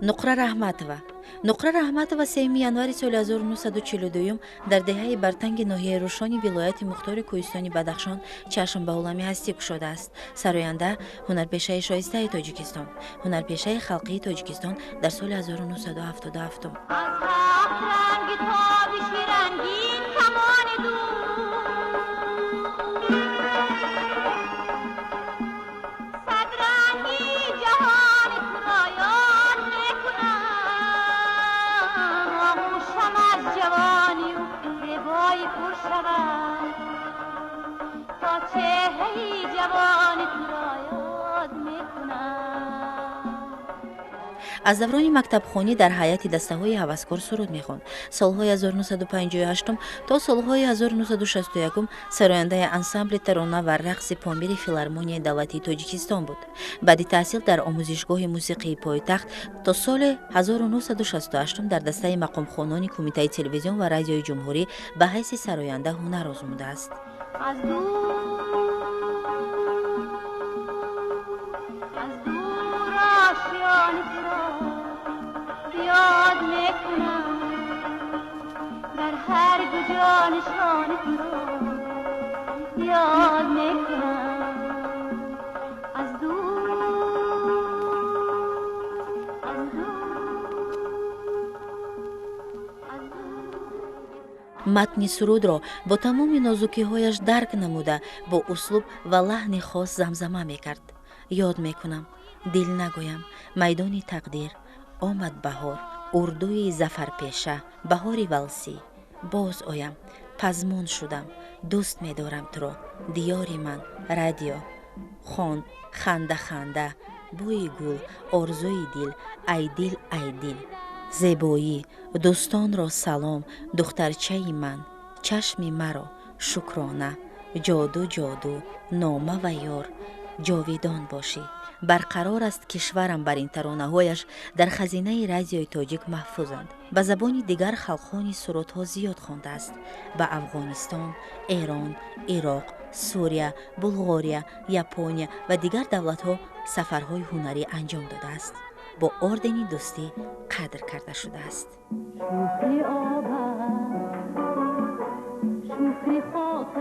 Нуқра Раҳматова. Нуқра Раҳматова 3 январи соли 1942 дар деҳаи Бартанги ноҳияи Рӯшони вилояти Мухтори Кӯҳистони Бадахшон чашм ба олами ҳастӣ кушодааст. Сароянда, ҳунарпешаи шоистаи Тоҷикистон, ҳунарпешаи халқии Тоҷикистон дар соли 1977. Аз ҳафт ранги тобиши рангин камони дур, сад ранги ҷаҳони туро ёд мекунам. Оғӯшам аз ҷавонию зебои пур шавад, то чеҳраи ҷавони туро ёд мекунам. Аз даврони мактабхонӣ дар ҳайати дастаҳои ҳаваскор суруд мехонд. Солҳои 1958 то солҳои 1961 сарояндаи ансамбли тарона ва рақси Помири филармонияи давлатии Тоҷикистон буд. Баъди таҳсил дар омӯзишгоҳи мусиқии пойтахт то соли 1968 дар дастаи мақомхонони Кумитаи телевизион ва радиои ҷумҳурӣ ба ҳайси сароянда ҳунар озмудааст. Аз дур ошиёни туро ёд мекунам, дар ҳар куҷо нишони туро ёд мекунам. Аз дур, аз дур, аз дур. Матни сурудро бо тамоми нозукиҳояш дарк намуда, бо услуб ва лаҳни хос замзама мекард. Ёд мекунам, дил нагӯям, майдони тақдир, омад баҳор, урдуи зафарпеша, баҳори валсӣ, боз оям, пазмон шудам, дӯст медорам туро, диёри ман, радио, хон, ханда ханда, бӯи гул, орзуи дил, ай дил, ай дил, зебоӣ, дӯстонро салом, духтарчаи ман, чашми маро, шукрона, ҷоду ҷоду, нома ва ёр, ҷовидон бошӣ. Барқарор аст кишварам бар ин таронаҳояш дар хазинаи радиои тоҷик маҳфузанд. Ба забони дигар халқҳони сурудҳо зиёд хондааст. Ба Афғонистон, Эрон, Ироқ, Сурия, Булғория, Япония ва дигар давлатҳо сафарҳои ҳунарӣ анҷом додааст. Бо ордени дӯстӣ қадр карда шудааст. Шукри об, шукри хок.